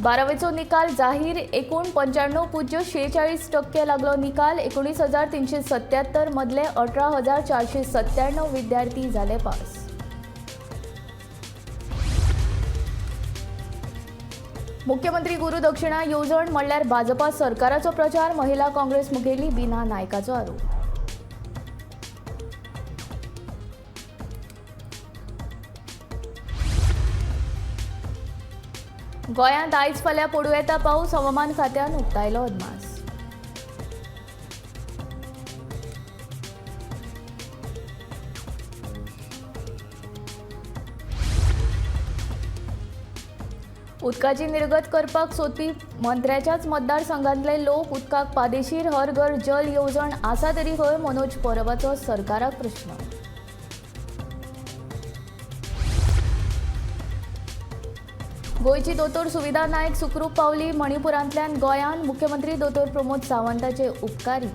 बारावेचो निकाल जाहीर. एकूण 95.46% लागलो निकाल. 19,377 मदले 18,497 विद्यार्थी जाले पास. मुख्यमंत्री गुरुदक्षिणा येवजण म्हणल्यार भाजपा सरकाराचो प्रचार. महिला काँग्रेस मुखेली बीना नायकाचो आरोप. गोंयांत आयज फाल्यां पडूं येता पावस. हवामान खात्यान उक्तायलो अदमास. उदकाची निर्गत करपाक सोदपी मंत्र्याच्याच मतदारसंघांतले लोक उदकाक पादेशीर. हर घर जल येवजण आसा तरी खंय? मनोज परबाचो सरकाराक प्रश्न. गोंयची दोतोर सुविधा नायक सुखरूप पावली मणिपुरांतल्यान गोंयांत. मुख्यमंत्री दोतोर प्रमोद सावंताचे उपकारी.